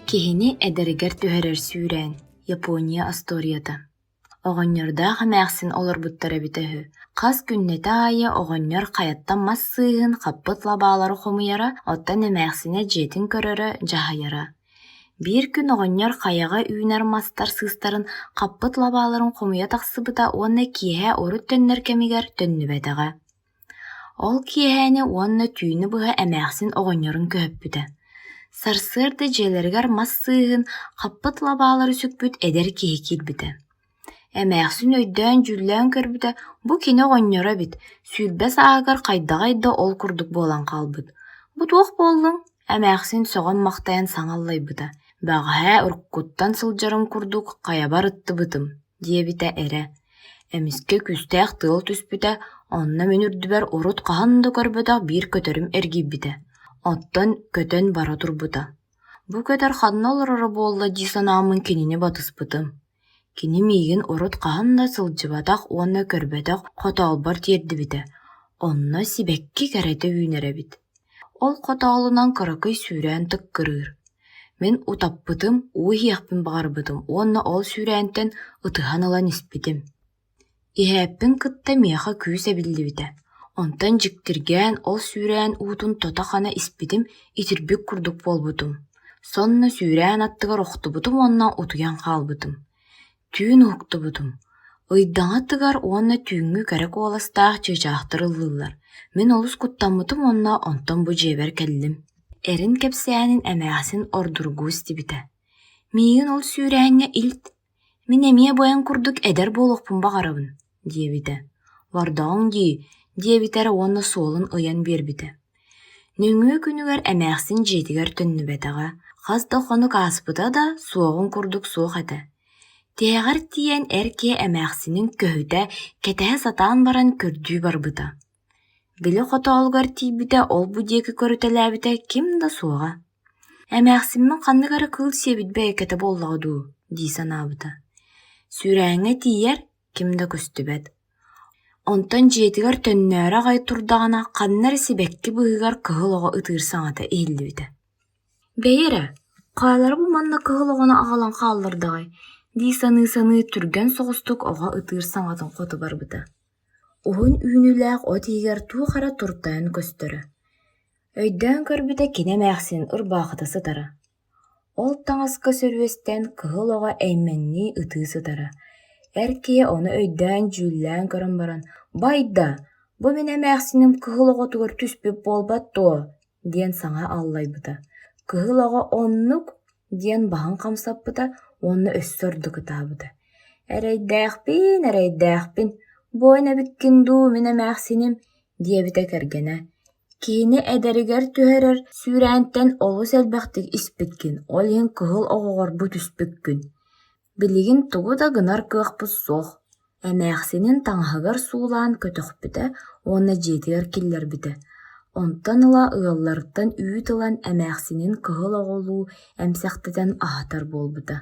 Киһини эдэригэр түһэрэр сүүрээн, Япония остуоруйата. Оҕонньордоох эмээхсин олорбуттар эбитэ үһү. Хас күннэтэ аайы оҕонньор хайаттан мас сыыһын, хаппыт лабаалары хомуйара, оттон эмээхсинэ дьиэтин көрөрө, дьаһайара. Биир күн оҕонньор хайаҕа үүнэр мастар сыыстарын, хаппыт лабааларын хомуйа тахсыбыта уонна киэһэ урут төннөр кэмигэр төннүбэтэҕэ. Ол киэһээни уонна түүнү быһа эмээхсин оҕонньорун көһүппүтэ. Сарсыарда дьиэлэригэр мас сыыһын, хаппыт лабаалары сүкпүт эдэр киһи киирбитэ. Эмээхсин өйдөөн-дьүүллээн көрбүтэ, бу кини оҕонньоро эбит, 20 сааһыгар хайдаҕай да ол курдук буолан хаалбыт. «Бу туох буоллуҥ?» Эмээхсин сөҕөн-махтайан саҥа аллайбыта: «Бэҕэһээ уруккуттан сылдьарым курдук хайабар ыттыбытым» диэбитэ эрэ. Эмискэ күүстээх тыал түспүтэ, онно мин үрдүбэр урут хаһан да көрбөтөх биир көтөрүм эргийбитэ, оттон көтөн бара турбута. Бу көтөр ханна олороро буолла дии санааммын кинини батыспытым. Кини миигин урут хаһан да сылдьыбатах уонна көрбөтөх хотоолбор тиэрдибитэ, онно сибэкки кэрэтэ үүнэр эбит. Ол хотоолунан кыракый сүүрээн тыккырыыр. Мин утаппытым, уу иһиэхпин баҕарбытым уонна ол сүүрээнтэн ытыһан ылан испитим. Иһээппин кытта миэхэ күүс эбиллибитэ, онтон дьиктиргээн ол сүүрээн уутун тото-хана испитим, итирбит курдук буолбутум. Сонно сүүрээн аттыгар охтубутум уонна утуйан хаалбытым. Түүн уһуктубутум, ыйдаҥа тыгар уонна түүҥҥү кэрэ куоластаах чыычаахтар ыллыыллар. Мин олус куттаммытым уонна онтон бу дьиэбэр кэллим. Эрин кэпсээнин эмээхсин ордургуу истибитэ. «Миигин ол сүүрээҥҥэ илт, мин эмиэ бу эн курдук эдэр буолуохпун баҕарабын» диэбитэ. «Бардаҕыҥ дии» диэбитэ эрэ уонна суолун ыйан биэрбитэ. Нөҥүө күнүгэр эмээхсин дьиэтигэр төннүбэтэҕэ, хас да хонук ааспыта да, суоҕун курдук суох этэ. Тиһэҕэр тиийэн эр киһи эмээхсинин көһүтэ, кэтэһэ сатаан баран көрдүү барбыта. Били хотоолугар тиийбитэ ол-бу диэки көрүтэлээбитэ ким да суоҕа. Эмээхсиммин ханнык эрэ кыыл сиэбит бэйэккэтэ буоллаҕа дуу дии санаабыта. Сүүрээҥҥэ тиийэр, ким да көстүбэт. Онтон дьиэтигэр төннөөрү аҕай турдаҕына ханна эрэ сибэкки быыһыгар кыһыл оҕо ытыыр саҥата иһиллибитэ. «Бэйи эрэ, хаалара бу манна кыһыл оҕону аҕалан хааллардаҕай» дии саныы-саныы түргэн соҕустук оҕо ытыыр саҥатын хоту барбыта. Уһун үүнүүлээх от иһигэр туох эрэ туртайан көстөрө. Өйдөөн көрбүтэ кини эмээхсин ырбаахыта сытара. Ол таҥаска сөрүөстэн кыһыл оҕо эймэҥнии ытыы сытара. Эр киһи ону өйдөөн-дьүүллээн көрөн баран: «Байда, бу мин эмээхсиним кыһыл оҕотугар түспүт буолбат дуо?» диэн саҥа аллайбыта. Кыһыл оҕо «Оннук» диэн баһын хамсаппыта уонна өссө ордук ытаабыта: «Эрэйдээхпин, эрэйдээхпин, буойун эбиккин дуу, мин эмээхсиним» диэбитэ кэргэнэ. Киһини эдэригэр түһэрэр сүүрээнтэн олус элбэхтик испиккин, ол иһин кыһыл оҕоҕор бу түспүккүн. Билигин тугу да гынар кыахпыт суох. Эмээхсинин таҥаһыгар суулаан көтөхпүтэ уонна дьиэтигэр киллэрбитэ. Онтон ыла ыалларыттан үүт ылан эмээхсинин кыһыл оҕолуу эмсэхтэтэн аһатар буолбута.